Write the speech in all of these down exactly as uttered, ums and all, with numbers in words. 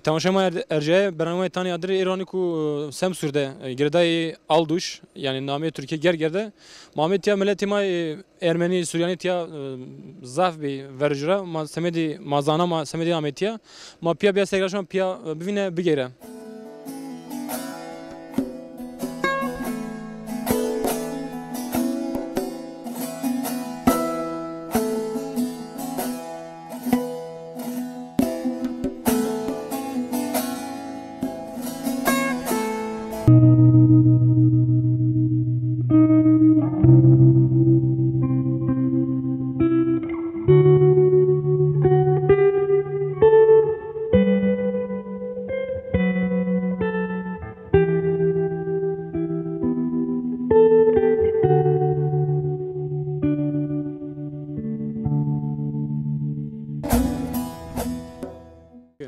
Temaşa ma er-, erceye, bernameyê Tanê Adirî êro nîku, e, Semsûr de, e, girêdayê Alduş, yanî nameyê Tirkî Gerger de. Ma amê tiya, miletê ma, e, Ermenî, Suryanî tiya, e, zaf bî vercu ra. Ma semedî, ma zana ma semedî amê tiya. Ma pîya bîya sergiraşma pîya, e, bivîne, bigeyre.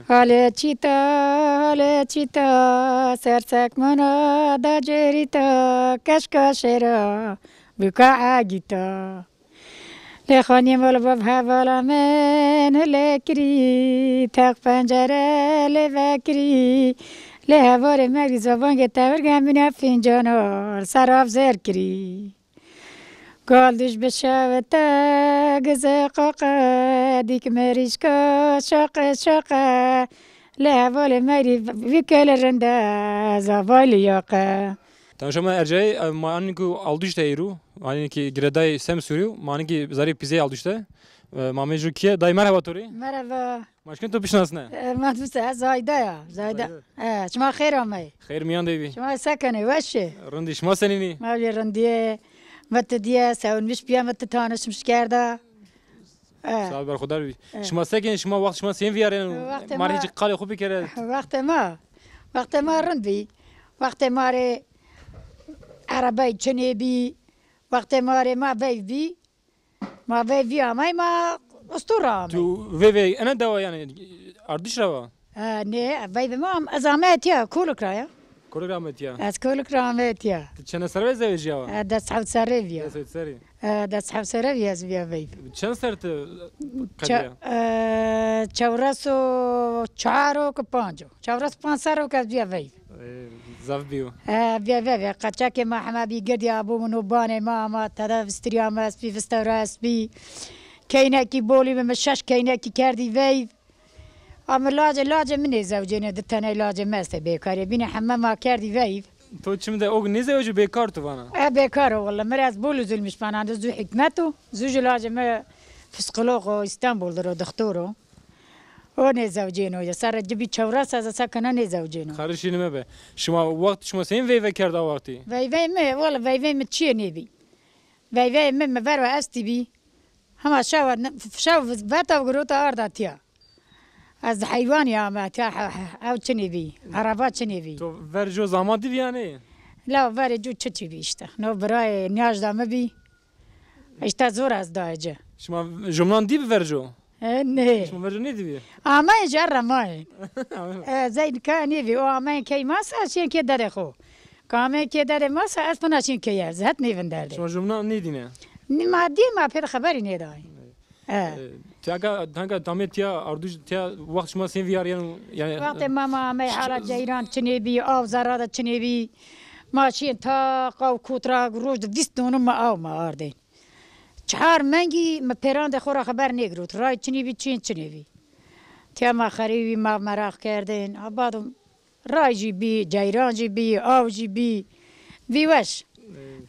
Hale çîta, hale çîta, sersek mona da cerîta, keşka şêra, buka agîta. Lê xanîm ol bab hevala min hile kirî, teq pencere lê vekirî. Lê hevalê merî zobangê tewir gemîna fîncana, seraf zer kirî. Gal duş bi şewite gize qaqe, dîk mirîşka şaqe şaqe. Lê hevalê merî vî kelê rinde, zavay lîyaqe. Temaşa ma ercayê, e, ma anî ku Alduş de êru, anî ki girêdayê Semsûrî, ma anî ki zarê pîzeyê Alduş de. E, ma amê ju kîye, dayê merheba to rê. Merheba. Ma şikên to bişinasne? E, ma tu se, Zayda ya, Zayda. Zayda. E, şima xêr amey. Xêr mîyan de bî. Şima se kenê, weş ê? Rindî, şima senîn î? Ma jî rindî yê. Mi ti dîye, sewinmiş bîya, mi ti tanişmiş kerda. E. Sağ ol, berxudar bî. E. Şima se kenê, şima wext şima sên vîyarên? Wextê ma, ma rê hîç qalê xwu bikere. Wextê ma, wextê ma rind bî. Wextê ma rê erebey çinê bî. Wextê ma rê ma veyv bî. Ma veyv bî amey, ma ustur ra amey. Tu veyvê ene dewa yanî Ardiş ra wa? E, nê, veyvê ma am-, ez ameye tiya, Kolik ra ya. Kolik ra amê tiya? Ez Kolik ra ameye tiya. Ti çend serre zewecîyawa? E, des hewt serre vîya. Des hewt serrî. E, des hewt serre vîya ez vîya veyv. Çend serr ti qedîya? E, çewres û çar o ki panc o. Çewres panc serr o ki ez vîya veyv. E, zaf bîyo. E, vîya veyv, veyv. Qeçekê ma hema bî girdî, abo min û banê ma ama, tede vistirîya ma espî, vistewra espî. Keynekî bolî mi, mi şeş keynekî kerdî veyv. Ama lacê, lacê mi nêzewcêne, di teney lacê mi estê bêkarê. Bîne heme ma kerdî veyv. To çim de o nêzewecî, bêkar tu vana? E, bêkar o wella. Mi rê ez bol üzülmüş vana, de zu hikmet o. Zu jî lacê mi psîkolog o, Îstanbul de ro, doktor o. O nêzewcêno ya. Serre ci bî çewres, ez sekena nêzewcêno. Xerişînî mebe. Şima wext şima seyîn veyve kerd a wextî? Veyveyê mi, wella veyveyê mi çiyê nêbî. Veyveyê mi, mi ver ve estî bî. Hema şewa, şew veta girota arda tiya. Ez heywanî ame, tiya he-, he-, ew çinî bî, ereba çinî bî. To ver jo zama dî bî yanî? La verê jo çiçî bî îşte. No birayê niyajda mi bî. Îşte zor ez daye ci. Şima jumnan dî bi ver jo? E, nê. Şima ver jo nêdî bî? Ameyê ji erre mayê. E, zeyn ka nêbî, o ameyê key masa, şên kê dedê xo. Ka ameyê kê dedê masa, ez fina şên keye, ez het nêvinderdê. Şima jumnan nêdîne? Nî ma dî, ma pê de xeberî nêdayê. E. E, tîya ka, tîya ka tamê tîya arduj tîya wext şima sên vîyarîyeno, yanî, wextê ma, ma amey hala ceyran çinê bî, aw zerra de çinê bî. Ma şîyên ta qaw kot ra, roj de vîst nonû ma aw ma ardên. Çar mengî mi pêrandê xo ra xeber nêgirot. Ray çinê bî, çîyên çinê bî. Tîya ma xerî bî, ma meraq kerdên. A bado Ray jî bî, ceyran jî bî, aw jî bî. Bî weş.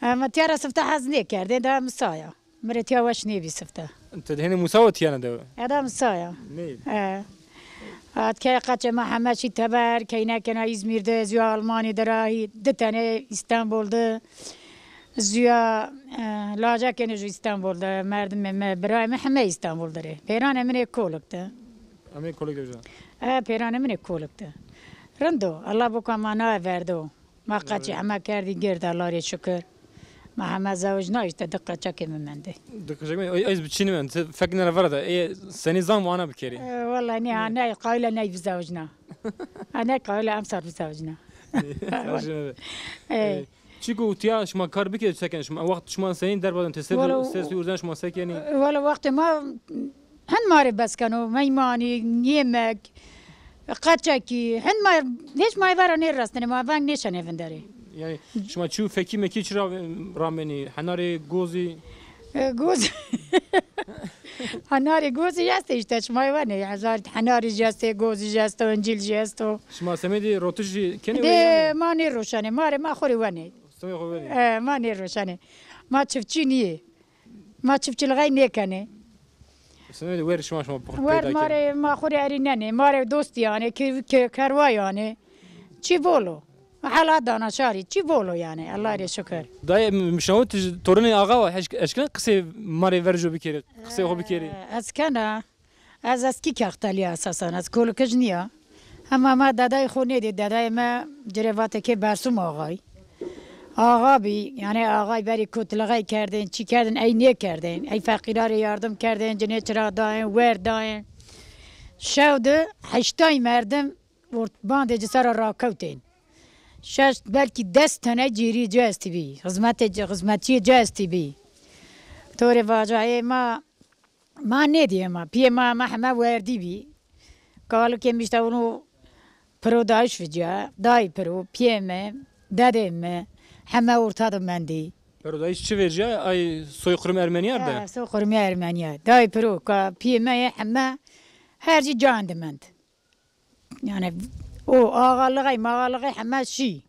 Ey. Ama tîya ra sifte hez nêkerdê, daha mi saya. Mi rê tîya weş nêbî sifte. Ti de hênî musawa tîyane de? Eda mi saya. Nê? E. Hat ke qeçê ma heme şî teber, keynekena Îzmîr de, zûya Almanî de ra hî, di tenê Îstanbul de. Zûya, e, lacekêne jû Îstanbul de, merdimê mi, birayê mi heme Îstanbul de rê. Pêranê min ê Kolik de. Amê Kolik de jû? E, pêranê min ê Kolik de. Rind o, Allah boka ma naye verdo. Ma qeçî heme kerdî gird, Allah rê şukir. Ma heme zewicna, îşte di qeçekê mi mendê. Di qeçekê mi, ez bi çînî mend. Ti fek nere vera de, ê senî zan wana bikerî. E, wellahî nê, ha ney qayîl a ney bizewicna. Ha ney qayîl a emsal bizewicna. Ey. E, çîku tîya şima kar bikê, se kenê şima? Wext şima senî derbadan, ti ser, wela, ser sî urzen şima se kenî? Wela wextê ma hin ma rê bes keno, meymanî, yemek, Qeçekî, hin ma, hêç ma ê vera nêrastine, ma veng nêşenê vinderê. Yanî şima çî û fekî mekî çi ra, ramenî? Henarê gozî? E, goz. Henarê gozî estê îşte, şima ê wenê. Hezar henarî jî estê, gozî jî esto, încîl jî esto. Şima semedê rotiş jî kenê? De, wê yanî? Ma nêroşenê, ma rê ma xo rê wenê. Semedê xo wenê? E, ma nêroşenê. Ma çiftçî nîyê. Ma çiftçilixey nêkenê. Semedê wer şima, şima peyda kenê? Wer ma rê, ma xo rê erînenê. Ma rê dostî yanê, ke-, ke-, kerwa yanê. Çî bol o. Hela dana şarî. Çî bol o yanê. Ellay rê şukir. Dayê, mi şinawit ti torunê axa wa, eşk-, eşkena qisê ma rê verco bikerê, qisê xo bikerê? E, ez kena. Ez eskî kextelî ya esasen, ez kolikij nîya. Hema ma dedayê xo nêdî, dedayê mi ci rê vatê kê Bersum Axay. Axa bî, yanî axay berî kotilixey kerdên, çî kerdên, ey nêkerdên. Ey feqîra rê yardim kerdên, cinê çira dayên, wer dayên. Şew di heştay merdim ort-, bandê ci ser ra rakewtên. Şeş, belkî des tene cêrî ci estîbî, xizmetê ci, xizmetçîyê ci estîbî. To rê vaca ê ma Ma nêdî hema. Pîyê ma, ma heme werdî bî. Kalikê mi îşte unu piro dayîş viciya. Dayî piro, pîyê mi, dedê mi, heme orta de mendî. Piro dayîş çi veciya? Ay soyqurumê Ermenîya de? Ha, soyqurumê Ermenîya. Dayî piro, ka pîyê mi yê heme her cî can de mend. Yanî o axalixey, maxalixey heme şî.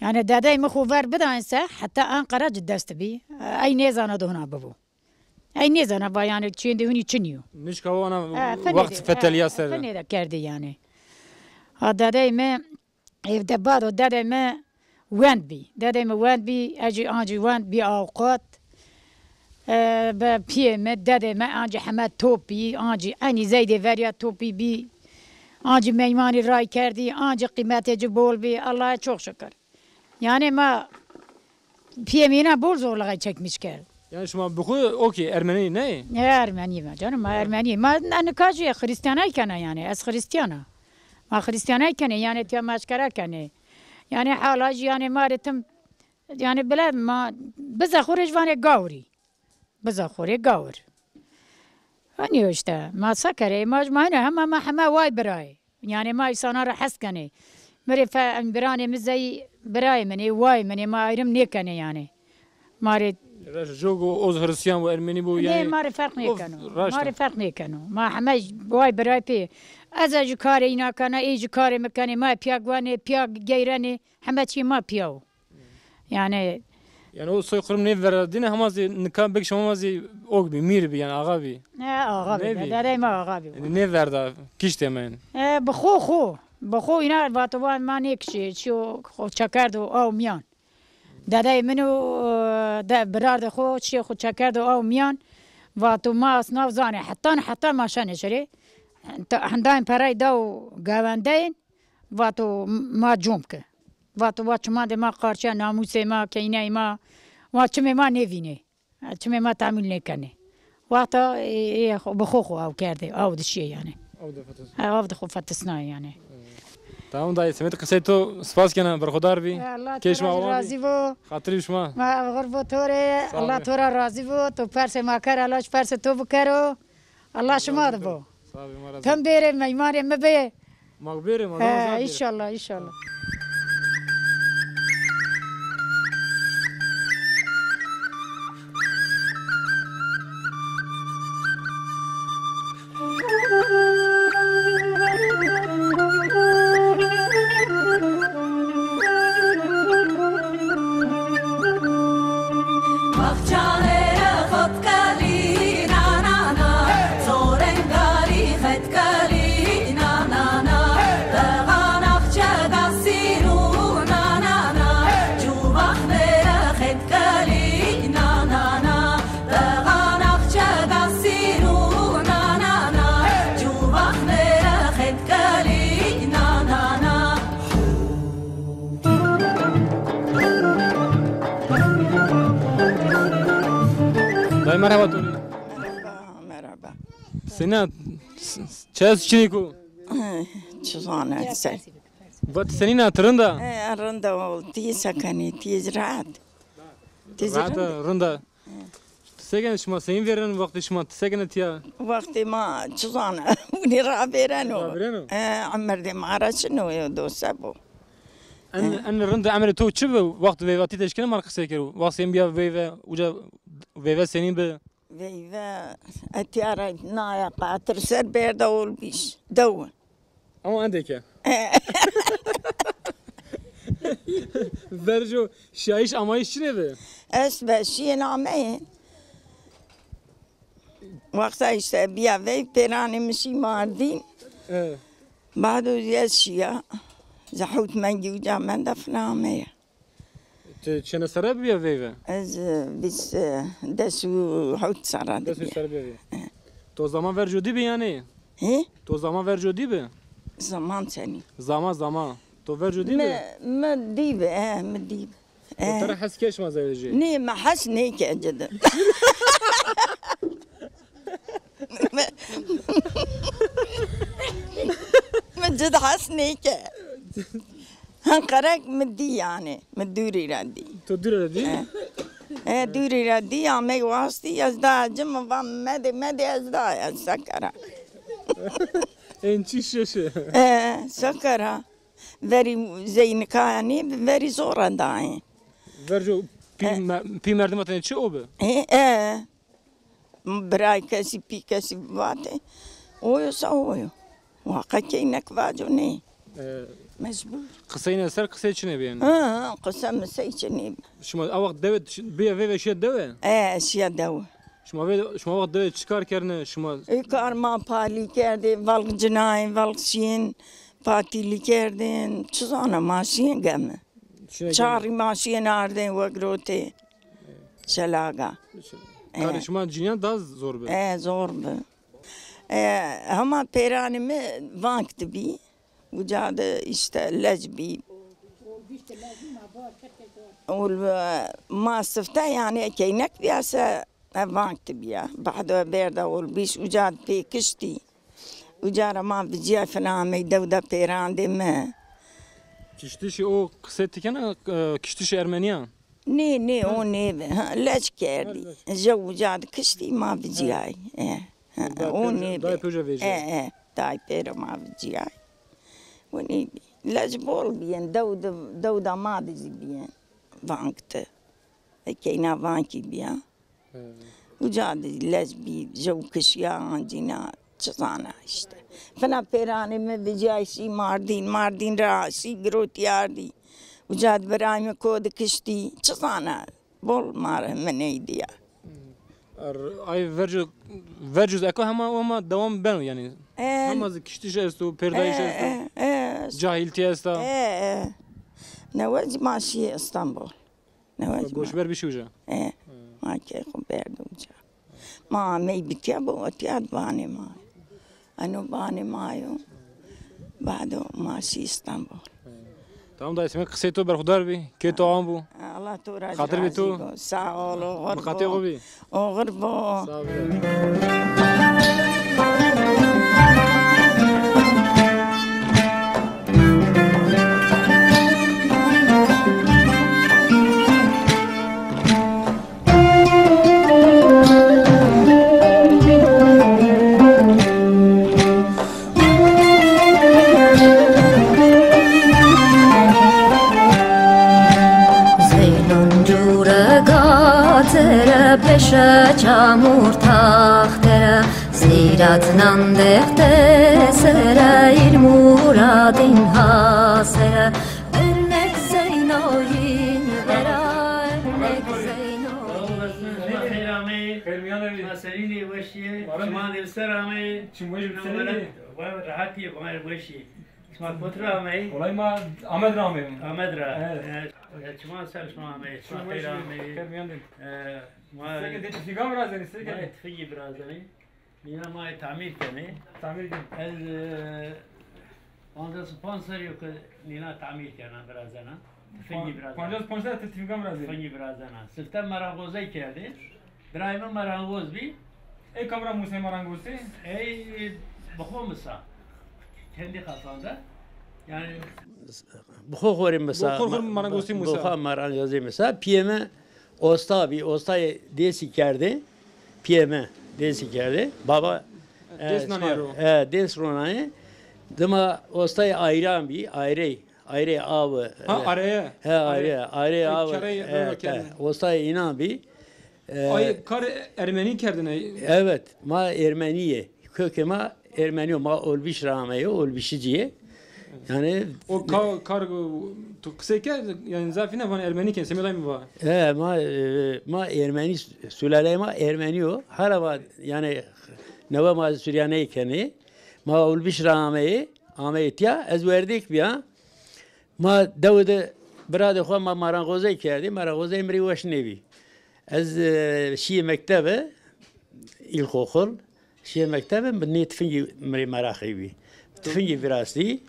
Yanî dedey mi xo ver bidayên se, heta Anqara ci dest bî. Ey nêzana de hona bibo. Ey nêzana va yanî çiyên de hunî çinî yo. Nişka wana wext fetelîya ser. Finê de kerdê yanî. Ha dedey mi êvde bado, dedey mi wend bî. Dedey mi wend bî, ecî ancî wend bî awqat. E, be piyê mi, dedê mi ancî heme top bî, ancî enî zeydê verya topî bî. Ancî meymanî ray kerdî, ancî qîmetê ci bol bî. Allah'a çok şükür. Yanî ma piyê mi îna bol zorluğay çekmiş kerd. Yanî şima bi xwu okê Ermenî neyê? Ne Ermenî ma canım, ma Ermenî. Ma ne nika jî Xirîstîyanay kena yanî. Ez Xirîstîyan a. Ma Xirîstîyanay kenê yanî tiya ma eşkera kenê. Yanî hala jî yanî ma rê tim, yanî bile ma biza xwu rê jî vanê gawrî. Biza xwu rê gawir. Hanî îşte ma se kerê, ma, ma hene hema, ma hema way birayê. Yanî ma îsana ra hes kenê. Mi rê fe-, biranê mi zey birayê min ê, way min ê, ma ayrım nêkenê yanî. Ma rê... Reş, jog o, oz Hristiyan bo, Ermenî bo, yanî ma rê ferq nêkeno. Ma rê ferq nêkeno. Ma heme way birayê pê. Ez a jî karê îna kena, ê jî karê mi kenê, ma piya guvenê, piya geyrenê, heme çî ma piya o. Yanî... Yanî o soyqurum nêverda dîne, hema zî nika bik şima ma zî ok bî, mîr bî, yanî axa bî. Ne, axa bî. Dedey ma axa bî. Yanî nêverda, kiştê ma yanî. E, bi xo xo. Bi xo îna vato va ma nêkişê, çîyo xo çekerdo aw mîyan. Dedey min û, e, de, birardê xo çîyê xo çekerdo aw mîyan. Vato ma asnav zanê. Hetan, hetan ma şenê şirê. Hindayên perey daw gewendeyên. Vato ma com ke. Vato wa çimandê ma qarşîya, namûsê ma, keyney ma, wa çimê ma nêvînê. Çimê ma temûl nêkenê. Wexta ê, ê, bi xo xo aw kerdê, aw di şiyê yanî. Aw di fetis. Ha, aw di xo fetisnayê yanî. Tamam dayê, semedê qisey to spas kena, berxudar bî. Kê şima awan bî. Allah to ra razî bo. Xatirê şima. Ma evxir bo to rê. Allah to ra razî bo. To persê ma kerd, Allah jî persê to bikero. Allah şima de bo. Tim bêrê, meymanê mi bê. Ma bêrê, ma. He, înşallah, înşallah. Dayê, merheba to rê. Merhaba, merhaba. Senîn a, s-, s-, çi ez çinî ku? Çi zana se. Va ti senîn a, ti rind a? E, rind a, ti se kenî, ti rahat. Ti rahat a, rind a. Sekene şima, seyîn vêreno wextê şima, ti sekene tiya? Wextê ma çi zana, winî ravêreno. Ravêreno? E, emir de ma ra çino yo do se bo. En, en rind emrê to çi bi? Wext veyvatî de eşkene ma qisey kero. Wext seyîn biya veyve, uca veyve senî bi? Veyve, etiya ra naya qatir ser berda olbîş. Dew. Ama endeke. Verco şiyayîş amayîş çinê bi? Est be şiyên ameyên. Wexta îşte biya vey pêranê mi şî Mardîn. E. Bado ez şiya. Zehût mengî uca menda fina ameya. Ti çene serre bibîya veyve? Ez, e, vîst, e, des û hewt serre de bîya. Des û hewt serre bibîya veyve. E. To zama verco dî bi yanî? Hî? To zama verco dî bi? Zaman senî? Zama, zama. To verco dî bi? Mi, mi dî bi, e, mi dî bi. E. To tera hes ke şima zewecî? Nê, mi hes nêke cide. Mi, mi cid hes nêke. Ha, qerek mi dî yanî. Mi dûrî ra dî. To dûrî ra dî? E. E, dûrî ra dî, amey wastî, ez da ci mi va medê, medê ez da, ez se kera. Ên çî şeşe. E, se kera. Verî zey nikaya nêbi, verî zor ra dayê. Verco pî, e, me-, pî merdima tenê çi o bi? E, e. Biray kesî, pî kesî vatê. Oyo sa oyo. Waqa keynek vaco nê. E, mecbur. Qiseyne ser qisey çinê bîyên. Ha, ha, qise misey çinê. Şima a wext dewe ş-, bîya veyve şiya dewe? E, şiya dewe. Şima vê, şima wext dewe çi kar kerdine? Şima... Ê kar ma palî kerdê, velq cinayên, velq şiyên, patîlî kerdên. Çi zana ma şiyên gemi. Çarî ma şiyên ardên wegirotê. Çelaga. E. Karê şima cinîyan daha zor bi? E, zor bi. E, hema pêranê mi vank de bî. Uca de îşte lec bî. Ol, e, ma sifte yanî keynek bîya se, e, vank de bîya. Bahdo berda olbîş uca de pê kiştî. Uca ra ma vicîyay fina amey dewda pêrandê mi. Kiştişî o qisê ti kena, e, kiştişî ermenîyan? Nê, nê, o nêbi. Ha, lec kerdî. Ha, lec. Jew uca de kiştî ma vicîyay. E, ha, o nêbi. Dayê pê uca vejîyay. E, e, dayê pê ra ma vicîyay. O nêbi. Lec bol bîyên, dew de, dewda ma de zî bîyên. Vank de. E, keyna vankî bîya. He. Uca de lec bî, jew kişîya ancîna, çi zana îşte. Fina pêranê mi vicîyay şî Mardîn, Mardîn ra şî girotî ardî. Uca de birayê mi ko de kiştî, çi zana. Bol ma re mi ney dîya. Er, ay verco, verco zî eko hema, hema dewam beno yanî. E, hema zî kiştiş esto, pêrdayîş esto. E, e, e. Cahîltî esta. E, e. Newe zî ma şîyê Îstanbul. Newe zî ma. Goşber bişî uca. E, ma key xo berdo uca. Ma amey bi tiya bo, o tiya de banê ma yo. Eno banê ma yo. Bado ma şî Îstanbul. Tamam dayê, sima qisey to berxudar bî, kê to awan bo. Allah to ra razî bo. Xatir bî to. Sağ ol, oxir bo. Miqatê xo bî. Oxir bo. Sağ ol. Zeynon cure gatere peşe çamur taxtere, zîrat nan dexte sere, ir muradin hasere. Örnek Zeynoyin vera, örnek Zeynoyin. Xeyr ameyî. Xeyr mîyan de bî. Ma serînî weşîye. Şima de ser ameyî. Çim weş bi serînî. Rehetîye, ma weşî. Şima kotî ra ameyî? Wellahî ma Amed ra ameyî. Amed ra. Evet. E, e, çiman ser şima ameyî. Şima xeyr ameyî. Xeyr mîyan de. E, ma... Seke de tifîga virazenî, seke de. Ma tifîgî virazenî. Nîna ma tamîr kenê. Tamîr kenê. Ez, e, pancas û panc serrî yo ke nîna tamîr kena, virazena. Tifîgî virazena. Pancas û panc serrî ti tifîga virazena. Tifîgî virazena. Sifte merangozey kerdê. Birayê mi merangoz bî. Ey kam ra musê merangozî? Ey bi xo misa. Kendi kafanda. Yanî bi xo xo rê misa. Bi xo xo rê merangozî misa. Bi xo merangozî misa. Pîyê mi osta bî, ostayê dêsî kerdê. Kê mi dêsî kerdê. Baba, e, dês nanê ro. E, dês ronayê. Dima ostayê ayran bî, ayrey. Ayrey awi. Ha, e, areye. He, ayrey, ayrey awi. Kerey, e, ro kerdin. Ostayê înan bî. E, ay kar ermenî kerdine. Evet, ma ermenî yê. Kökê ma ermenî yo. Ma Olbîş ra ameyo, Olbîşicî yê. Yani o ka-, kar, tu qisey ke, yani zafî ne van ermenî ke, semedayê mi va. E, ma, e, ma ermenî, sulaleyê ma ermenî yo. Hala ma, yani newe ma Suryaneyî kenê. Ma Olbîş ra ameyê, ameyê tiya. Ez werdêk bîya. Ma dewe de biradê xo ma maranxozey kerdî. Maranxozey mi rê weş nêbî. Ez, e, şîyê mektebe, îlkokul. Şîyê mektebe, mi nê tifingî mi rê meraqî bî. Tifingî virazdî.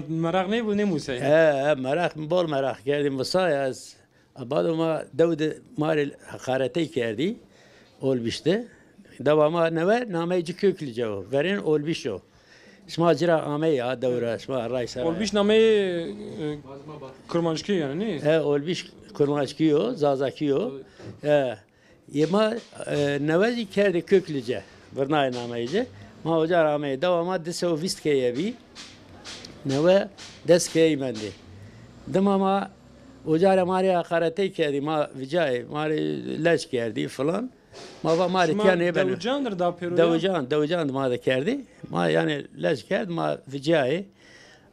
Meraq nêbû, nêmusey? He, he, meraq, bol meraq kerdî. Misaya ez, bado ma dew de ma rê heqaretey kerdî. Olbîş de. Dewa ma newe nameyê ci Köklüce o. Verên Olbîş o. Şima ci ra ameyî ha dew ra, şima ray ser. Olbîş nameyê, e, kurmanckî yanî, nî? He, Olbîş kurmanckî yo, zazakî yo. He. Yê ma, e, newe zî kerdê Köklüce, virnayê nameyê ci. Ma oca ra ameyê, dewa ma di sey û vîst keye bî. Newe des keyeyî mendê. Dima ma oca ra ma rê heqaretey kerdî, ma vicayê, ma rê lec kerdî filan. Ma va ma rê tiya nêbeno. Dewican dir da pêro ya? Dewican, Dewican de ma de kerdî. Ma yanî lec kerd, ma vicayê.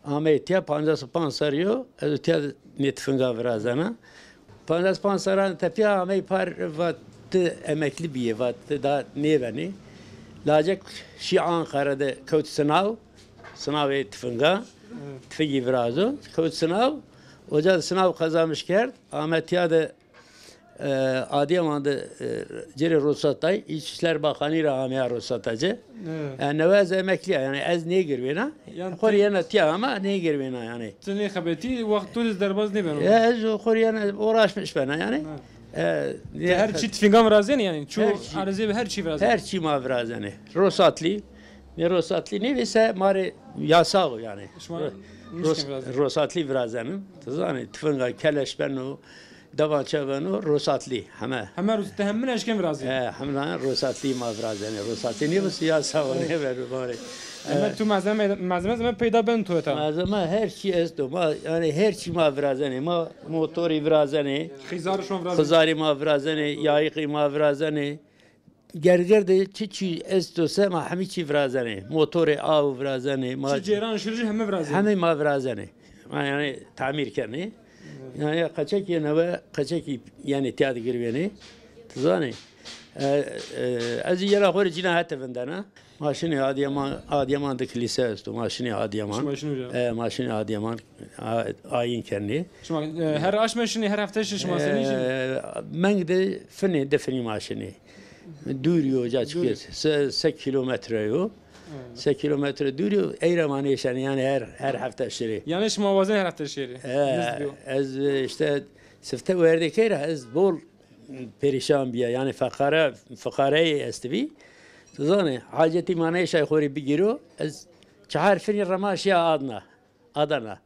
Ameyê tiya, pancas û panc serrî yo, ez o tiya de nê tifinga virazena. Pancas panc serran tepîya ameyî par, va ti emeklî bîyê, va ti da nêvenê. Lacek şî Anqara de kewt sinaw, sinawê tifinga, tifingî virazo, kewt sinaw, oca de sinaw qezamiş kerd, ame tiya de E, Adıyaman de, e, ci rê ruhsat day, İçişler Bakanı ra ameya ruhsata ci. Evet. E, newe ez emeklî ya, yanî ez nêgirwêna. Yanî xo rê yena tiya ama nêgirwêna yanî. Ti nêxebetî, wext to de derbaz nêbeno. E, ez xo rê yena uğraşmış bena yanî. Ha. E, ti her çî tifingan virazenê yanî? Çu, her çî, arizê bi her çî virazenê? Her çî ma virazenê. Ruhsatlî, nê ruhsatlî nêbî se ma rê yasax o yanî. Şima ruhsatlî virazenin. Ti zanî, tifinga keleş beno, devançe beno, ruhsatlî heme. Heme ruhs-, ti hemine eşken virazî? He, hemine ruhsatlî ma virazenê. Ruhsatlî nêbî se yasax o, nêbeno ma rê. Heme tu malzeme, malzeme zeme peyda ben tu eta? Malzeme her çî esto. Ma, yanî her çî ma virazenê. Ma motorî virazenê. Xizar şon virazenê. Xizarî ma virazenê, yayîqî ma virazenê. Gerger de çi çî esto se ma hemî çî virazenê. Motorê aw virazenê. Ma çi cêran şirî heme virazenê. Hemî ma virazenê. Ma yanî tamîr kenê. Evet. Yanî qeçekî newe, qeçekî yanî tiya de girwenê. Ti zanî. E, e, ez yena xo rê cîna hete vindena. Ma şinê Adıyaman, Adıyaman de kilîse esto. Ma şinê Adıyaman. Şima şinê uca? E, ma şinê Adıyaman, a-, ayin kenê. Şima, e, her aşme şinê, her hefte şinê, şima senî şinê? E, meng de finê, di finî ma şinê. Dûrî yo ca çike, se, se kîlometre yo. Evet. Se kîlometre dûrî yo, ey ra ma nêşenê, yanî her, her hefte şirê. Yanî şima wazenê her hefte şirê? E, ez, e, îşte sifte werdêkey ra ez bol perîşan bîya. Yanî feqare, fiqareyê estibî. Ti zanî, hacetî ma nêşay xo rê bigîro. Ez çehar finî rema şîya Adna. Adana.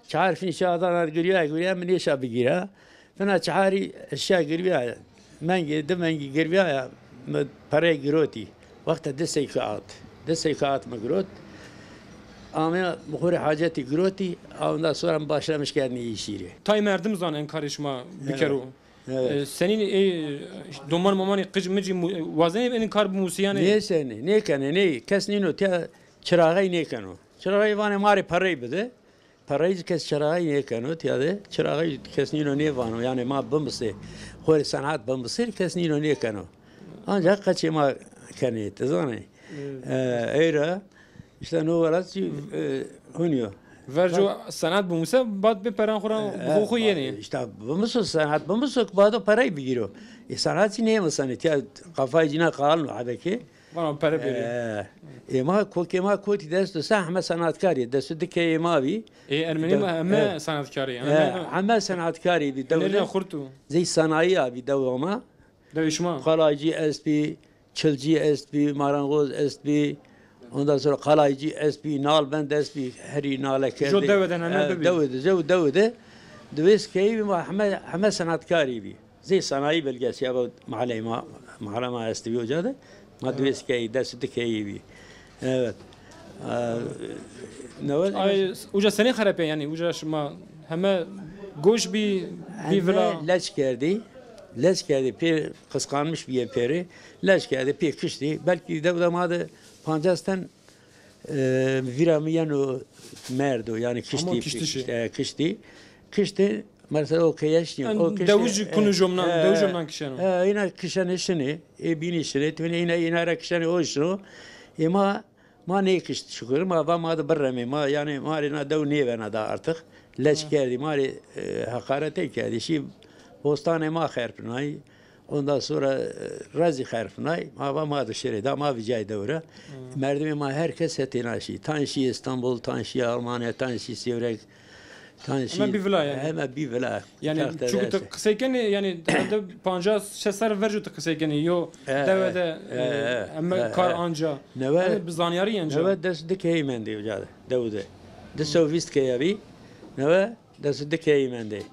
Çehar finî şîya Adana girîya, girîya mi nêşa bigîra. Fina çeharî şîya girîya. Mengê, di mengî girîya ya, mi perey girotî. Wexta di sey kağıt. Di sey kağıt mi girot. Ame mi xo rê hacetî girotî. Ondan sonra mi başlamiş kerdinî îşî rê. Tay merdim zanê en karê şima bikero. Evet. E, senîn, e, doman momanê qic micî mu-, e, wazenê enî kar bimusîyanê? Nêsenê, nêkenê, nê. Kes nîno tiya çiraxey nêkeno. Çiraxey vanê ma rê perey bide. Perey zî kes çiraxey nêkeno tiya de. Çiraxey kes nîno nêvano. Yanî ma bimisê, xo rê senat bimisê kes nîno nêkeno. Ancak qeçê ma kenê, ti zanê. Evet. E, ey ra, işte no welat zî, e, hunî yo. Verco senat bimuse, bad bê peran xo ra, e, bi xo xo yenê. İşte bimiso, senat bimiso ki bado perey bigîro. E, senat zî nêmisenê, tiya qafayê cîna qalin o hebekê. Vano pere bêrê. E, e, ma kokê ma kotî desto se heme senatkarî, desto di keyê ma bî. E, ermenî ma heme senatkarî, e, heme senatkarî bî. Dewe de xurt o. Zey sanayi a bî dewa ma. Dewê şima? Kalaycî estbî, çilcî estbî, marangoz estbî, ondan sonra kalaycî estbî, nalbend estbî, herî nale kerdê. Jo dewe de name bibî. Dewe de, jo dewe de. Di wês keyî bî ma heme, heme senatkarî bî. Zey sanayi bölgesi ya, bu mahalle ma, mahalle ma estî bî uca de. Ma duyes keyî, des û di keyî bî. Evet. Ee, ne var? Ay, uca senî xerepê, yanî uca şima heme goş bî, bî vila? Leç kerdî. Leç kerdî. Pê qisqanmiş bîye pêrê. Leç kerdî, pê kiştî. Belkî dew de ma de pancas ten, e, vîra mi yeno merdo, yanî kiştî. Ama kiştî şey. Kiştî, e, kiştî. Kiştî. Mesela o keye şî, o kiştî, dewij kunujomnan, e, dewij omnan kişeno. E, îna kişenê şinê, ê bînî şinê, tûnê îna, îna ra kişenê o şino. Ê ma, ma nêkişt şukur, ma va ma de biremê, ma, yanî ma rê na dew nêvena da artık. Leç kerdî, ma rê, e, heqarete kerdî. Şî bostanê ma xerpinay. Ondan sonra, e, rezî xerpinay. Ma va ma de şirê da, ma vîcay dew ra. Merdimê ma her kes hetêna şî. Tan şî Îstanbul, tan şî Almanya, tan şî Sêwreg. Tanî şî. Heme bî vila yanî. Heme bî vila. Yanî çuku ti qisey kenî, yanî elde pancas şeş serr verco ti qisey kenî. Yo dewe de, e, heme kar anca. Newe, yanî bi zanyarî anca. Newe des di keyî mendî uca de, dew de. Di sew vîst keya bî. Newe des di keyî mendî.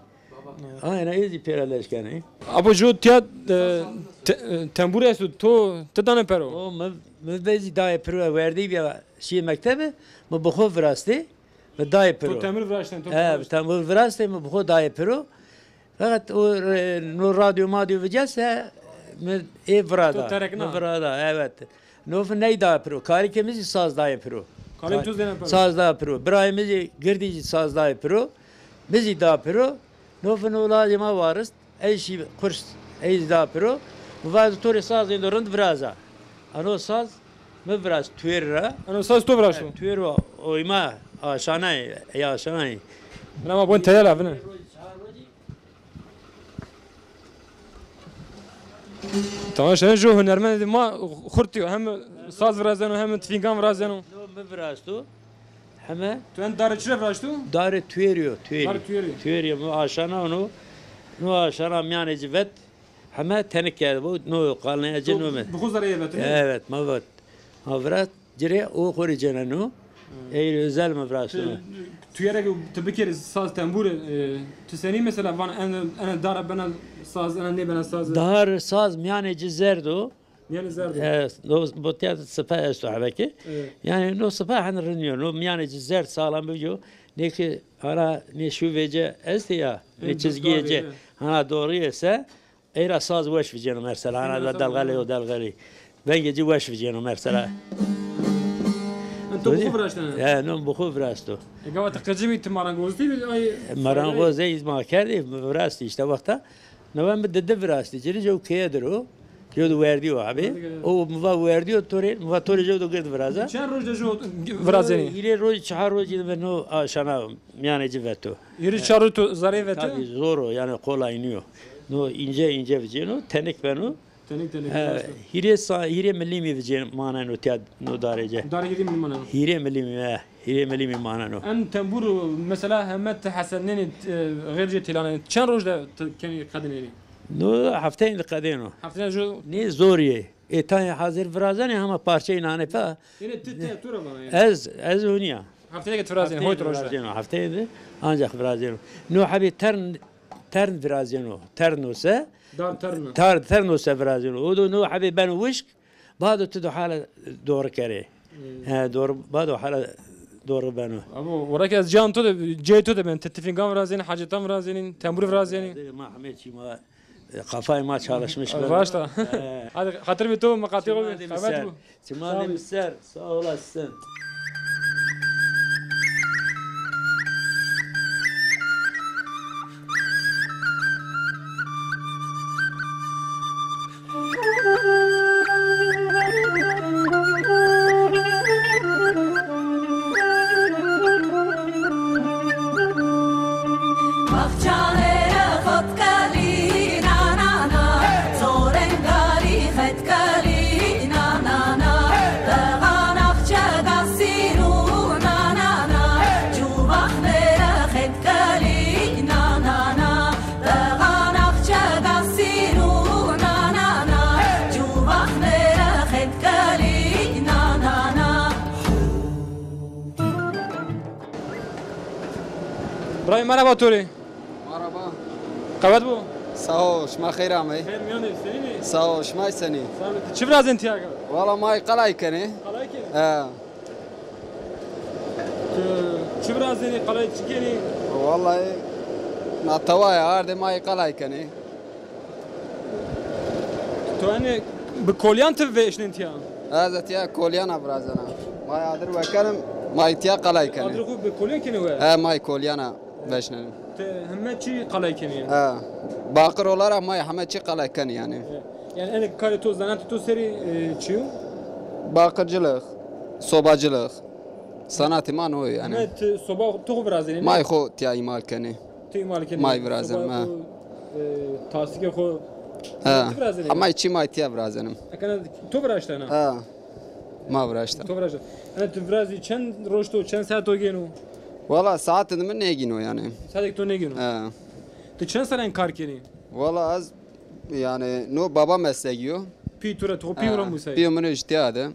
Aynen, ez zî pêra leş kenî. Abo jo tiya, e, te-, e, tembur esto, to ti dane pero? O mi, mi vezî daye piro, werdî bîya şî mektebe, mi bi xo virastî. Mi dayê piro. To tembur viraştên, to. He, tembur viraştê, mi bi xo dayê piro. Feqet o, e, no radyo madyo vicese, mi ê virada. To terekna. Mi virada, evet. No fi ney dayê piro. Karîkê mi zî saz dayê piro. Karî tu zêne piro. Saz dayê piro. Birayê mi zî girdî zî saz dayê piro. Mi zî da piro. No fi no lajê ma warist. Ey şî qurs, ey zî da piro. Mi va ez to rê sazêndo rind viraza. Ano saz mi viraz tuêr ra. Ano saz to viraşto? Tuêr wa oyma aşanayê, ey aşanayê. Bina ma bon teyela vine. Tamam, şene jo hunermendê ma xurt yo. Hem saz virazeno, hem tifîngan virazeno. No mi virasto. Heme. Tu en darê çi re viraşto? Darê tuêrî yo, tuêrî. Darê tuêrî. Tuêrî yo, mi aşana no, no aşana mîyanê ci vet, heme tenik kerdibû, no qalnaya ci no mi. Bi xo zereyê vetine? Evet, ma vet. Ma virat, ci rê o xo rê ceneno. Ey özel mi viraşto. Tuêrê ke ti bikerî saz tembure, e, ti senî mesela van en, ene dara bena saz, ene nêbena saz? Dar saz mîyanê ci zerd o. Mîyanê zerd o. E, no, botiya sipe esto hebekî. Evet. Yanî no sipe hen rind yo. No mîyanê ci zerd sağlam biyo. Nê ki hana nê şu vece estê ya, nê çizgiyê ci. Hana doğru ese, ey ra saz weş viceno mesela. Hana da delgalê o delgalî. Vengê ci weş viceno mesela. To bi xo viraştene? E, no bi xo viraşto. E, gava ti qicimî, ti marangoz dî, ay. Marangoz ey ma kerdî, virastî işte wexta. No ben mi didi virastî. Ci rê jew keye dir o. Jew de werdî o abi. O mi va werdî o to rê, mi va to rê jew de gird viraza. Çend roj de jew virazenî? Hîrê roj, çehar rojî de mi no aşana mîyanê ci veto. Hîrê çehar roj to zereyê veto? Tabî zor o, yanî kolay nîyo. No înce înce vicêno, tenik beno. Tenik tenik. He, hîrê sa-, hîrê milîmî vicên maneno tiya no darê ci. Darê hîrê milîmî maneno. Hîrê milîmî, he. Hîrê milîmî maneno. En tembur mesela heme ti hesenenî, e, xêr ci têlanenî. Çend roj de ti kenî qedinenî? No hefteyên de qedêno. Hefteyên de. Nê zorî yê. Ê tayê hazir virazenê hema parçeyê nanê pe. Yine ti te tu ra vana yani. Ez, ez hunîya. Hefteyê de ke tu virazenî, hoyt roj de. Virazenî, hefteyê de ancax virazenî. No hebê tern, tern virazenî. Tern o se. Dar tern o. Dar tern o se virazenî. O do no hebê beno wişk. Bado tu do hala doğru kerê. Hmm. He, doğru, bado hala doğru beno. Abo, were ke ez can to de, cey to de ben, ti tifîngan virazenî, hacetan virazenî, tembur virazenî. Ma hemê çî ma, e, kafayê ma çalışmış beno. Raşt a. He. Hadi, xatir bi to, miqatî xo bi. Çima de mi ser. Sağ olasın. Birayê, merheba to rê. Merhaba. Qewet bo. Sağ ol, şima xeyr amey. Xeyr mîyanê, senîn ê? Sağ ol, şima senî? Sağ ol. Ti çi virazên tiya? Wala ma qalay kenê. Qalay kenê? He. Ti çi virazenî, qalay çi kenî? Vallahi na tawaya ardê ma qalay kenê. To enê bi kolyan ti veşnên tiya? Ez tiya kolyana virazena. Ma adir wekenim, ma tiya qalay kenê. Adir xu bi kolyan kenê we? He, ma kolyana veşnenim. Ti heme çî qalay kenî? He. Baqir olarak ma heme çî qalay kenî yani. He. Yani enê karê to, zanaatê to serî, e, çi yo? Baqircilik, sobacılık. Sanatê ma no yani. Heme ti soba tu xu virazenî? Ma xu tiya îmal kenî. Ti îmal kenî. Ma virazen, soba ha. Xu, e, tastikê xu. Ha. Ti virazenî? Hema çî ma tiya virazenim. Ekana to viraştena? Ha. Ma viraşta. To viraşta. Enê ti virazî çend roj to, çend saet to gêno? Wala saetê mi nêgîno yani. Saetêk to nêgîno? Ha. Ti çend serren kar kenî? Wala ez yani no baba meslegî yo. Pî tu ra, to pî ra musayî? Pîyo min jî tiya de.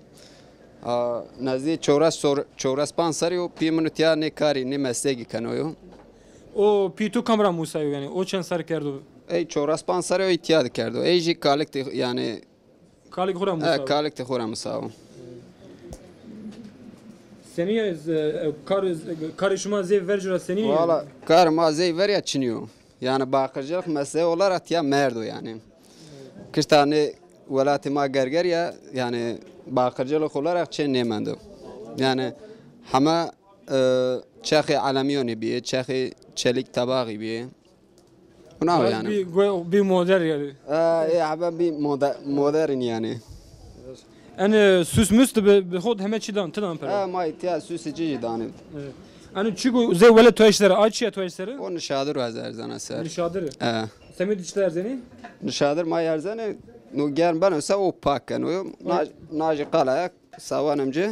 A, nezdî çewres sor-, çewres panc serrî yo, pîyê min tiya nê karî, nê meslegî keno yo. O pî tu kam ra musayo yani? O çend serr kerdo? Ey çewres panc serrî yo, ey tiya de kerdo. Ey jî kalik de yani. Kalik xo ra musayo? E, kalik de xo ra musayo. Senî ya, e, kar, karê şima zey vercu ra senî? Wala, kar ma zey ver ya çinî yo. Yani baqircilik mesleği olarak tiya merdo yani. Kışta ne welatê ma gerger ya, yani baqircilik olarak çê nêmendo. Yani hema, e, çexê elemîyonî bîyê, çexê çelik tabaxî bîyê. Buna yani. Bir, bir modern yani. E, e, hema bir moder-, modern yani. Enê sus mus de bi, bi xo heme çî dan, ti dan pere. Ha, ma tiya sus çî jî danê. Evet. Enê çî ku zey wele tu eştere, a çî ya tu eştere? O nişadir o ez erzena ser. Nişadir. E. Semê di çi erzenî? Nişadir ma erzenê, no germ beno se o pak keno. Na, na jî qalaya sawanem ci.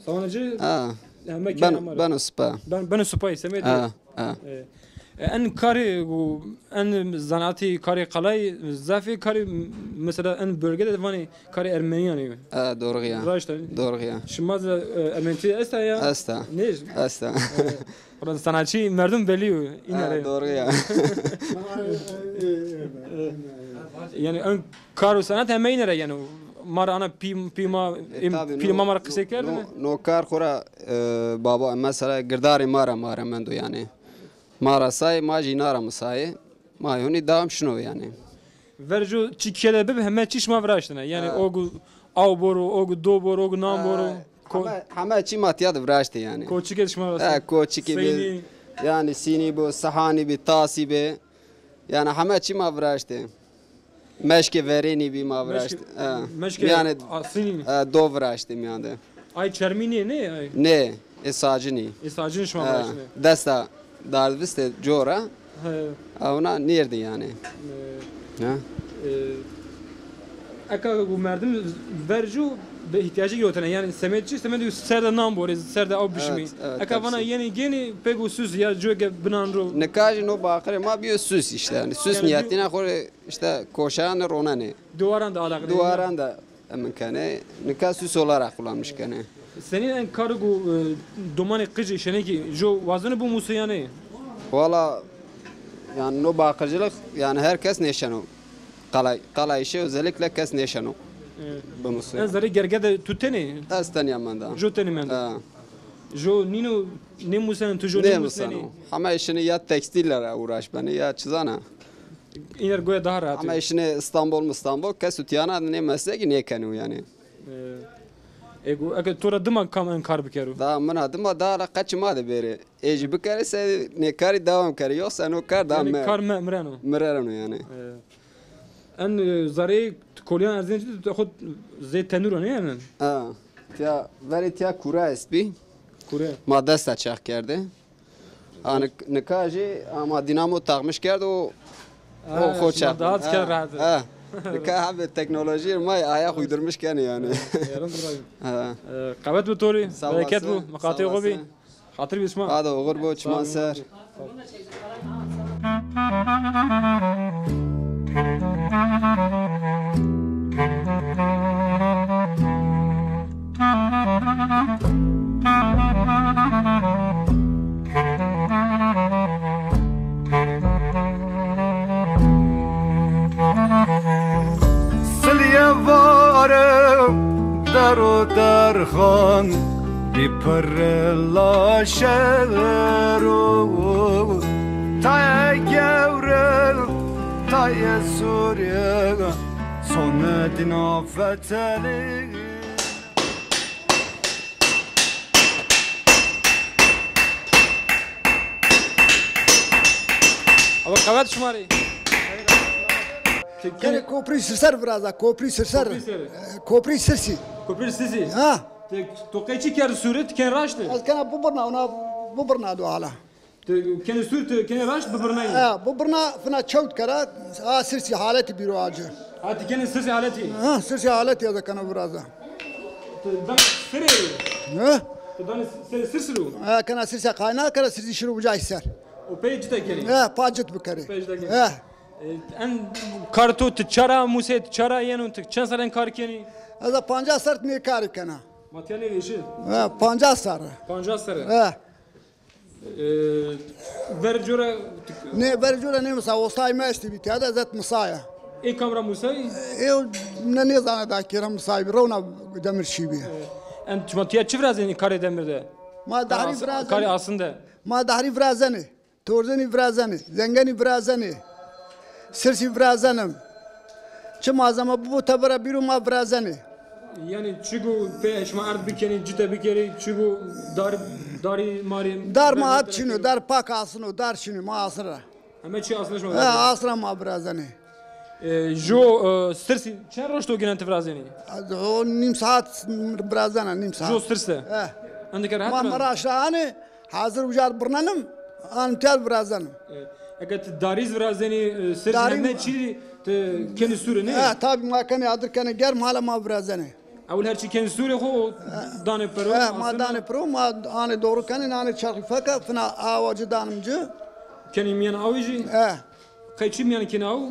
Sawanem ci? Ha. Heme ben, beno sipa. Ben, beno sipayî semê di. Ha. Ha. E, e, en karê, en zanaatî, karê qalay, zafê karê, mesela en bölge de vanê karê Ermeniyan ê. Ha, doğru ya. Raşt a. Doğru ya. Şima de, e, Ermenîtî esta ya? Esta. Ne? Esta. E, oradan sanatçı merdum belli o. Ha, doğru ya. E, yani en kar û sanat heme îne ra yani. Ma ra ana pî, pî ma, e, tabii, pî no, ma ma ra qisey kerdine. No, no kar xo ra, e, baba, mesela girdarê ma ra ma ra mendo yani. Ma ra sayê, ma jî îna ra misayê. Ma honî dewam şino yanî. Verco çi kede bibi heme çî şima viraştine. Yanî ha. O gu aw boro, o gu do boro, o gu nan boro. Ha, ko- heme, heme çî ma tiya de viraştê yanî. Koçikê şima viraştê. Ha, koçikî bi. Seynî. Yanî sînî bi, sihanî bi, tasî bi. Yanî heme çî ma viraştê. Meşkê verênî bî ma viraşt. Meşkê, ha. Meşkê yanî, asînî. Ha, do viraştê mîyan de. Ay çermî nê, nê ay? Nê, ê sacinî. Ê sacinî şima viraştê. Desta dardivistê cora. He. Ewna nêrdî yanî. E, ha? E, eka ku merdim vercu bi îhtîyacî yotene. Yanî semed çi? Semed ser de nan borê, ser de aw bişimî. Evet, evet, eka vana yenî gênî pêk û sus ya coke binan ro. Nika jî no baqirê ma bîyo sus îşte. Yanî sus yanî nîyetîna xo rê. İşte koşayan de ronenê. Duwaran da alakadar. Duwaran da emin kenê. Nika süs olarak kullanmış kenê. Senî en kar ku, e, domanê qicî şenekî jo wazeno bimusê yanî? Valla yani no baqircilik yani herkes nêşeno. Qalay, qalay işi özellikle kes nêşeno. Evet. Bimusê. En zerrê gerge de tu tenê? Ez tenya menda. Jo tenê menda. Ha. Jo nîno nêmuseno, tu jo nêmusenî? Nêmuseno. Heme işini ya tekstille uğraş benê ya çizana. Îner goya daha rahat. Ama işine İstanbul, İstanbul, kes utiyana ne mesleki ne kenu yani. E, ego, eke to ra dima kam en kar bikero? Da mina dima da la qeçi ma de bêrê. Ê jî bikerê se ne karî devam kerê. Yoksa no kar da yani me. Kar me mireno. Mireno yani. E, en, e, zarê kolyan erzenci de xo zê tenur ne yani? Ha. Tiya, verê tiya kura est bî. Kure. Ma desta çex kerdê. Ha, nik-, nika jî ama dinamo takmış kerd û o xo çarptı. Daha kar rahat. Ha. Nika abi teknoloji ma ayak uydurmuş kenê yani. Yarın durayım. Ha. E, qewet bi to rê, bereket bo, miqatê xo bî. Xatir bi sima. Hadi oxir bo, çiman ser. Ro derxan bî pirre laşero, tayê gewre, tayê sûre, sonedîna fetelî. Ama qewet şima rê. Ti Kenê ke- koprî sirser viraza, koprî sirser. Koprî sere. E, koprî sirsî. Koprî sirsî. Ha. Ti, to qey çi kerd sûre, ti ken raşt? Ez kena bibirna, ona bibirna do hala. Ti kenê sûr, ti kenê raşt bibirnayî? Ha, bibirna fina çewt kera, a sirsî haletî bîro acı. Ha, ti kenê sirsî haletî? Ha, sirsî haletî ez kena viraza. Ti danê serê? Ha? Ti danê serê sirsî ro? Ha, kena sirsî qayna kera, sirsî şiro ucay ser. O pey cita kenî? Ha, pa cit bikerî. Pey cita kenî. Ha. E, en kar to ti çara, Mûsê, ti çara yeno, ti çend serren kar kenî? Ez a pancas ser nê karî kena. Ma tiya nêvêşi? Ha, pancas ser. Pancas ser. Ha. E, ver cora ti- Nê, ver cora nê misa, ostay mi estî bî, tiya de zet misaya. Ê kam ra musay? Ê, ne nêzana da kêra musay bî, rewna demir şî bî. E, en şima tiya çi virazenî karê demir de? Ma dahrî virazenî. Karê asin de. Ma dahrî virazenî. Torzenî virazenî, zengenî virazenî, sirsî virazenim. Çi malzeme bibo tebera bîro ma virazenî. Yanî çigo pê şima erd bikenî, cite bikerî, çigo dar, darî marî. Dar ma hat çin o, dar pak asin o, dar çin o, ma asin ra. Heme çi asin şima. He, asin ra ma virazenî. E, jo, e, sirsî çend roj to gînen ti virazenî? O nîm saet virazena, nîm saet. Jo sirse? He. Endike rehet. Ma miraş ra anê, hazir ucar birnenim, an tiya virazenim. E, eke ti darî zî virazenî, e, sirsî heme çî ti kenî sûre, nê? He, tabî ma kenê adir kenê germ, hala ma virazenê. Ewil her çî kenî sûrê xo, danê piro, he, ma danê piro, ma anê doğru kenê, anê çerxî feke, fina awa ci danim ci. Kenî mîyan awî jî? He. Qey çi mîyan kenî aw?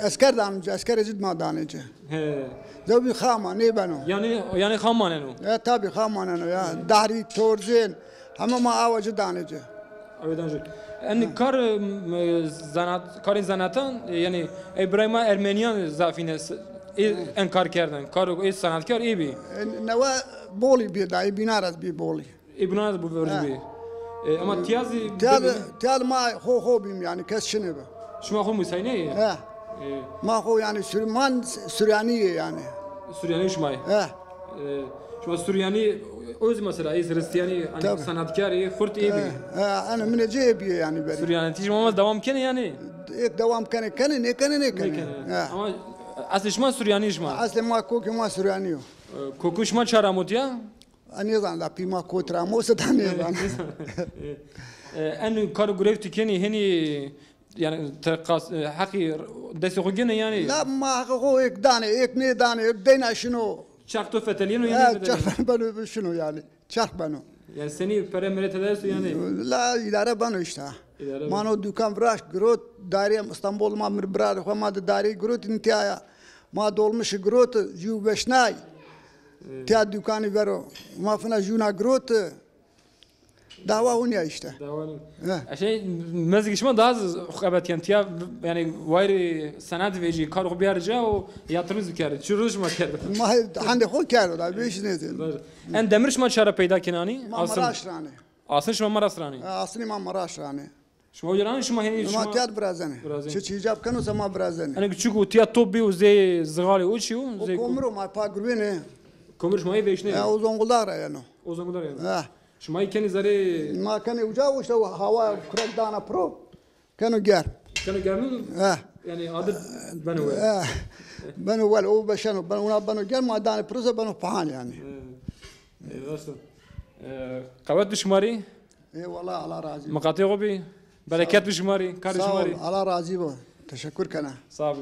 Esker danim ci, eskerê ci ma danê ci. He. Zewbî xama, nêbeno. Yanî, yanî xam maneno? He, tabî xam maneno ya. Dahrî, torzên, heme ma awa ci danê ci. Awe dan jî. En kar, e, zanat, karên zanatan, e, yanî ey birayê ma ermenîyan zafîne s-, ê, en kar kerdin. Kar ê sanatkar ê bî. E, newe Bolî bî da, ê bîna ra bî Bolî. Ê bîna ra bî vercî bî. E, ama tiya zî tiya de, tiya de ma xo xo bîm yanî, kes çinê bi. Şima xo musaynê? He. E. Ma xo yanî Sür-, man Suryanî yê yanî. Suryanî şima yê? He. E, şima Suryanî, o zî mesela, ê Ziristiyanî, hani sanatkarê, xurt ê bî. He, he, eno minê ci ê bîye yanî berî. Suryanî, ti şima ma dewam kenê yanî? Ê dewam kenê, kenê, nêkenê, nêkenê. Nêkenê. He. Ama eslê şima Suryanî şima? Eslê ma, kokê ma Suryanî yo. E, kokê şima ça ra amo tiya? Ez nêzan la pî ma kotî ra amo, se da nêzan. E, en kar û gureyv ti kenî, henî Yanî ti qas, e, heqî destê xo gêno yanî? La ma heqê xo êk danê, êk nêdanê, êk deyna şino. Çerx to fetelîyeno yanî? Ha, çerx beno, beno şino yanî. Çerx beno. Yanî senî pere mere tede esto yanî? La îdare beno îşte. Îdare beno. Ma no dukan viraşt, girot, dairê Îstanbul ma mir birarê xo ma de daireyî girot, în tîya ya. Ma dolmuşî girot, jû veşnay. E. Tîya dukanî vero. Ma fina jûna girot. Dawa hûn ya îşte. Dawa hûn. He. E, şey, mezgî şima daha z-, xebet ken tiya, yanî wayirê senat vejî, kar xo biyarî ca û yatırım zî kerdî. Çi roj şima kerdî? Ma hendê xo kerdo da, beş nêzî. En demir şima ça ra peyda kenanî? Ma Maraş ra anê. Asin şima Maraş ra anê? Ha, asinî ma Maraş ra anê. Şima uca ra anê, şima henî şima tiya de virazenê. Virazenê. Çi çi îcab keno se ma virazenê. Ene ki çiku tiya top bî û zê zixalê o çi yo? O zê komiro ma pa gurbenê. Komir şima yê vêşnê? Ya, o Zonguldak ra yeno. O Zonguldak ra yeno. Ha. Şima yê kenî zerê? Ma kenê uca, o îşte hawa kurek dana piro. Keno germ. Keno germ? Ha. Yanî adir beno wel. Ha. Beno wel, o beşeno, beno, ona beno germ, ma danê piro se beno pahan yanî. Ha. E, rast o. E, qewet bi şima rê. Ê wela, Allah razî bo. Miqatê xo bî. Bereket bi şima rê, karê şima rê. Sağ ol, Allah razî bo. Teşekkür kena. Sağ bî.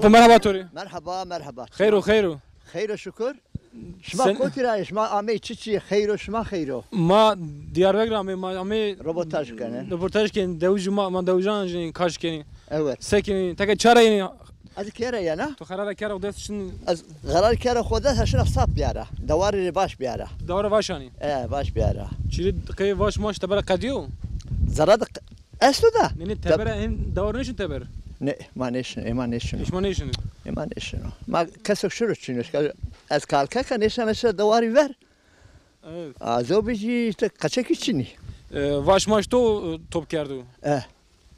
Merheba to rê. Merheba, merheba. Xeyr o, xeyr o. Xeyr o şukur. Şima Sen- kotî ra yê? Şima amey çiçî? Xeyr o, şima xeyr o. Ma Diyarbekir amey, ma amey Robotaj kenê. Robotaj kenê, dewij ma, ma dewijan jî kaş kenê. Evet. Se kenê, teke çara yenê? Ez kere yena. To xerara kera xo dest şin. Ez xerar kera xo dest şina sap biyara. Dewarî rê baş biyara. Dewara vaş anî. E, baş biyara. Çirî qey vaş maş tebera qedîyo? Zerre de q-, esto da. Ne, ne, tebera hem dewar nêşin teber. Ne, ma nêşin, ê ma nêşin. Hiç ma nêşin. Ê ma nêşin. Ma kesek şiro çin. Ez kalkeka nêşen şe dewarî ver. Evet. Azo bijî işte kaçekî çinî. E, vaş maş to, e, top kerdo. E.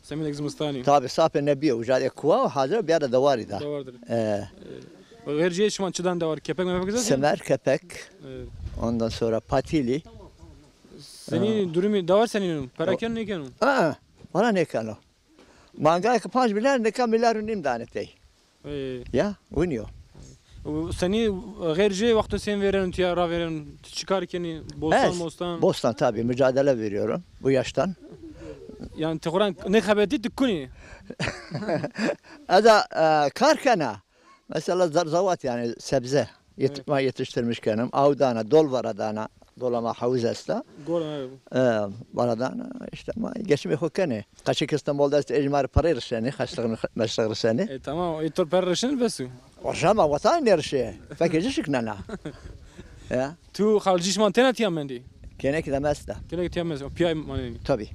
Semînek zimistanî. Tabi sapê nebîye, uca de kuwa, hazir biyara dewarî da. Dewardir. E. E, xêr jê şima çi dan dewar? Kepek mepek zat? Semer, kepek. Evet. Ondan sonra patîlî. Senî durumî dewar senî nû? Pera keno nêkeno? Aa, vana nêkeno. Mangayê ke panc milyar, nika milyar û nîm danê tey. Ê. Ya, winî yo. Û senî xêr jê wexto sên vêreno tiya, ravêreno, ti çi kar kenî? Bostan, Ez, mostan? Bostan tabii, mücadele veriyorum bu yaştan. Yani ti xo ra nêxebetî ti kunî? Ez a, e, kar kena. Mesela zerzevat yani sebze yet-, Evet. ma yetiştirmiş kenim. Aw dana, dol vara dana. Dolama havuz esta. Gol, evet. E, vara dana, işte ma geçimê xo kenê. Kaçek İstanbul'da işte ecmar parayı rişenê, haşlığını, meşlığını rişenê. E, tamam, e, to per rişen bes o. Rişen ma vatan nêrişê. Fekê ci şiknena. Ya. Tu xalcî şima tena tiya mendî? Kênekî de mesta. Kênekî tiya mesta. Piyay manenî. Tabii.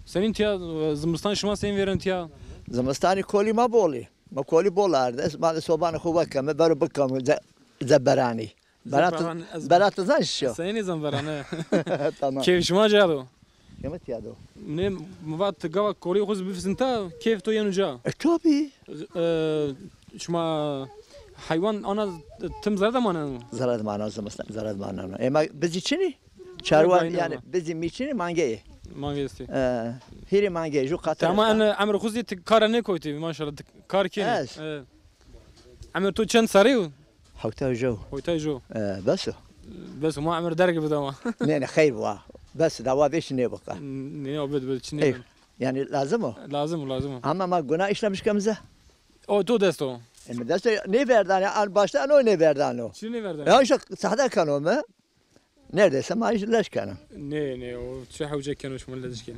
Senîn tiya, e, zimistan şima senîn vêren tiya? Zimistanî kolî ma bolî. Ma kolî bol arde. Ma de sobanê xo vekeme, bero bikeme, ze-, zeberanî. Berat, Zeberan, ez berat zan şişo. Senî zan berane. Tamam. Keyf şima ca do. Yeme tiya do. Ne, mi vat gava kolî xo zî bifisin ta, keyf to yenu ca. E, tabii. E, şima heywan ana tim zerre de maneno? Zerre de maneno, zimistan zerre de maneno. Ema bizî çinî? Çarwa, yani bizî mî çinî, mangeyê. Mangeyê estî. E, hîrê mangeyê, ju qatire. Tamam, en emr xo zî ti kara nêkoytî, maşallah, ti kar kenî. Ez. E. Emr to çend serrî yo? Hewtay jo. Hewtay jo. E, bes o. Bes o, ma emir derg bida ma. Ne, ne, xeyr wa. Bes, dawa vêşî nêbika. Ne, o bid, bid, çi nêbin. Yani lazim o. Lazim o, lazim o. Ama ma guna işlemiş kemize. O to dest o. E, mi dest o nêverdan ya, an başta an o nêverdan o. Çi nêverdan? Ya işte sahte kano mi? Neredeyse ma îş leş keno. Ne, ne, o çi hewce keno şima leş keno?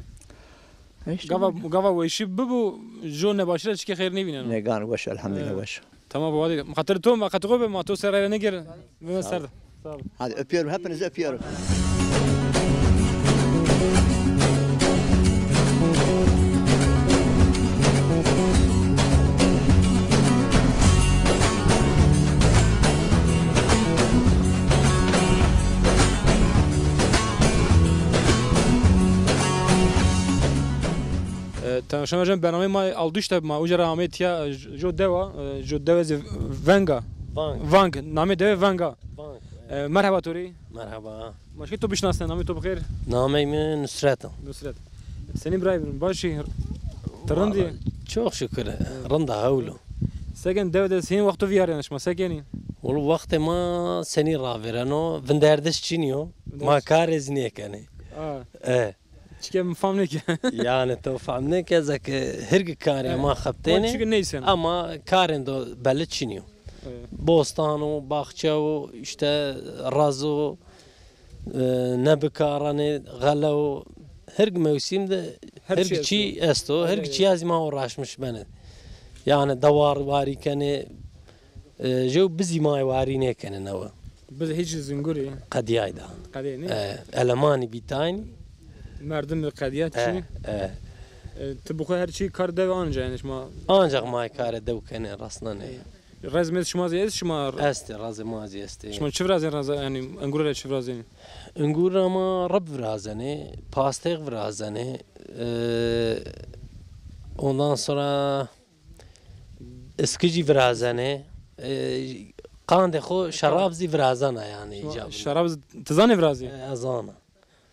Gava, gava weşî bibo, jo nebaşî ra çikê xeyr nêvîneno. Ne gan weş, elhamdülillah weş. Tamam baba, hadi. Xatir to, ma xatir xo be, ma to ser ayre nêger. Bime ser de. Sağ ol. Hadi öpüyorum, hepinizi öpüyorum. E, temaşemercan, bernameyê ma Alduş de ma uca ra amê tiya, e, jo dewa, e, jo dewe zî Venga. Vang. Vang. Namê dewe Venga. Vang. E, merheba to rê. Merheba. Ma şikê to bişinasne, namê to bi xêr? Namey mi Nusret a. Nusret. Senî birayê min, baş î? Ti rind î? Vallahi, çok şükür, rind a, hewl o. Seken dew de hên wexto vîyarîyena şima, se kenî? Wilo wextê ma senî ravêreno, vinderdiş çinî yo. Ma karê zî nêkenê. A. E. Çike mi fam nêke. Yani to fam nêke, zeke hirg karê ma xebitêne. Çike neysen. Ama karên do belli çinî yo. Evet. Bostan o, baxçe o, işte raz o, e, nebikaranê, xele o, hirg mewsim de hirg çî esto, hirg çî ez ma uğraşmış bene. Yani dewar warî kenê, e, jew bizî ma warî nêkenê newe. Biz hiç zingurî. Qedîyay da. Qedîyay ne? E, elemanî bîtaynî. Merdim qedîya çi? E, e. E, ti bi xo her çî kar dewe anca yani şima. Ancak ma karê dew kenê, rasnanê. E. Rezmêt şima zî est şima? Estê, razê ma zî estê. Şima çi virazên raza, yanî engure ra çi virazenî? Engure ra ma rib virazenê, pastêx virazenê, e, ondan sonra iskicî virazenê, e, qandê xo şerab zî virazena yanî. Şima şerab zî ti zanê virazî? E, ez zana.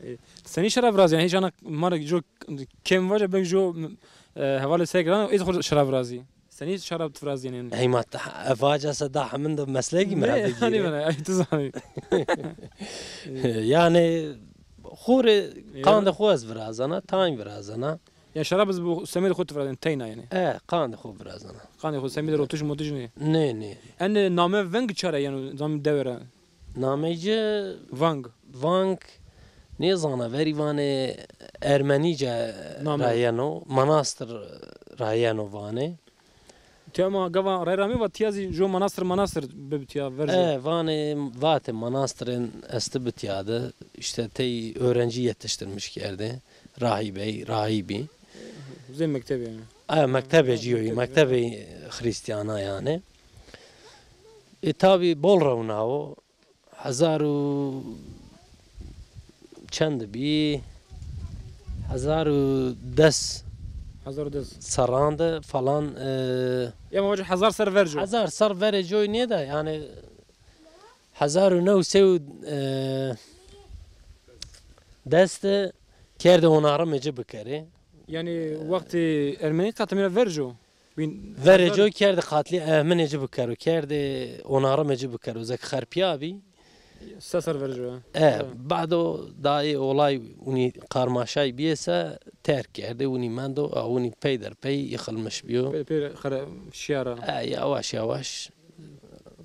E, senî şerab virazî? Yanî hîç ana ma ra jo kêm vaje belkî jo, e, hevalê seke ra êd xo şerab virazî. Senî şerab ti virazîyenê? Ey ma, ev vaca se da hemin de meslekî mi ra bigîrê. Hanî bena, ey ti zanî. Yanî xo rê qandê xo ez virazena, tayn virazena. Yani şarab zî bu semedê xo tu virazên teyna yani. E, qandê xo virazena. Qandê xo semedê rotiş motiş nê. Nê, nê. En, e, name veng çare yani zam dewe ra. Nameyê ci Vang. Vang nêzana, verî vanê Ermenîce ra yeno, manastir ra yeno vanê. Tiya ma gava rey ramê va tiya zî jo manastir manastir bibi tiya verco. E, vanê vatê manastirên esti bi tiya de. İşte tey öğrenci yetiştirmiş kerdê. Rahîbey, rahîbî. Zê mektebê yani. E, mektebê cîyo yî, mektebê Hrîstiyana yani. E, tabî bol rewna o. Hezar û çend bî? Hezar û des. Hezar û des. Serran de falan, e, Ya ma vace hezar ser verco. Hezar ser verê coy nê de, yani hezar û new sey û, e, des de kerdê onarimê ci bikerê. Yani wextê Ermenî qetimî ra verco. Verê coy kerdê qatlî ehminê ci bikero, kerdê onarimê ci bikero, zek xerpîya bî. Se ser verê coy. E, bado da ê olay unî karmaşay bîyê se terk kerdê, unî mendo, a unî peyderpey yıkılmış bîyo. Pey, pey xere şîya ra. E, yavaş yavaş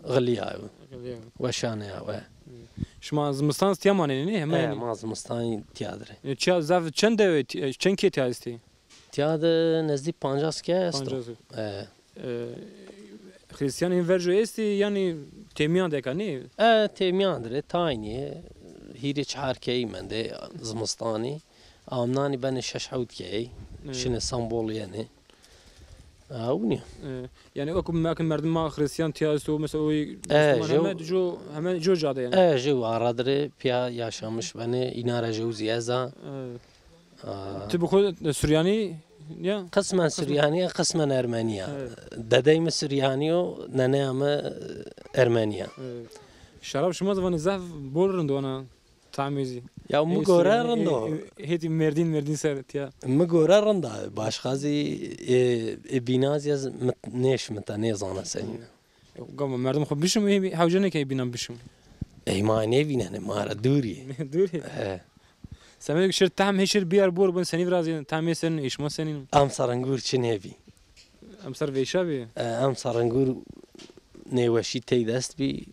xilîyayo. Xilîyayo. Weşanê ya we. Şima zimistan tiya manenê, nê? Heme yanî. E, ma zimistan tiya dirê. E, çiya zaf çend dewe, çend kê tiya estê? Tiya de nezdî pancas ke esto. Pancas. E. E, Xrîstiyan hîn verco estî, yanî têmîyan de ka nê? E, têmîyan de rê, taynî yê, hîrê çar keyî mendê zimistanî. Amnanî benê şeş hewt keyî, şinê sembol yenê. A, winî. E, yanî wekî me-, merdim ma Xrîstiyan tiya esto, mesela o Müslüman heme jo, heme jo cade yanî. E, jew ara de rê pîya yaşamış benê, îna ra jew zî ez a. E. Aa. Ti bi xo Suryanî ya? Qismen Suryanî ya, qismen Ermenî ya. Evet. Dedey mi Suryanî yo, neneya mi Ermenî ya. Evet. Şarab şima zî vanê zaf bol rind wana tamê zî. Ya mi gore rind o. Hêtî merdîn merdîn ser tiya. Mi gore rind a. Başqa zî, e, e, bîna zî ez mit-, nêşmita, nêzana senî. Gama merdim xo bişim, ê hewce nêkey bînan bişim. Ey ma nêvînenê, ma ra dûrî. Dûrî? He. Semedê şir tehm hê şir biyar bor bin senî virazî, tehm hê senî, ê şima senî? Emser engur çi nêbî. Emser vêşa bî? E, emser engur nêweşî tey dest bî,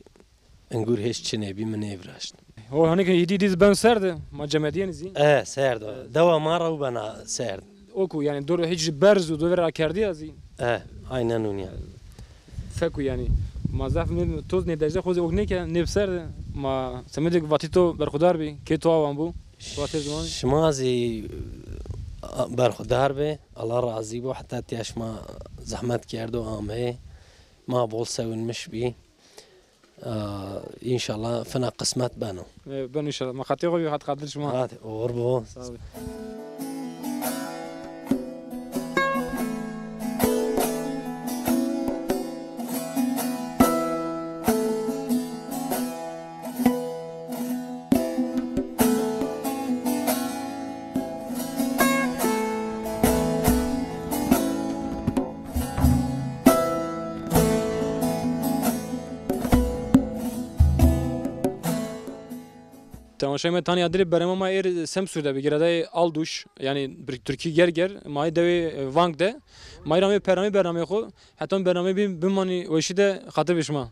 engur hêç çi nêbî, mi nêviraşt. Ho, hanî ke hîdî dîz ben serd, ma cemedîyenî zî. E, serd o. Dewa ma ra bena serd. Oku, yanî dor hîç berz û dor ra kerdî ya zî. E, aynen ûnî ya. Fek û yanî. Ma zaf nê toz nê dejde xo zî ok nêke, nê bi ser de. Ma semedê vatî to berxudar bî, kê to awan bû. Vatê ziman. Şima zî, a, berxudar bê. Allah razî bo. Heta tiya şima zehmet kerdo ameyê. Ma bol sevinmiş bî. Aa, înşallah fina qismet beno. E, beno înşallah. Ma xetê xo bî, hat xatir şima. Hadi, oxir bo. Sağ ol. Temaşayê me, tanî adirê bernama ma êr Semsûr de bi, giradayê Alduş, yanî bir Tirkî Gerger, ma yê dewê, e, Vang de. Ma yê ra amê pernameyê bernameyê xo, hetan bernameyê bî bimanî weşî de xatir bi şima.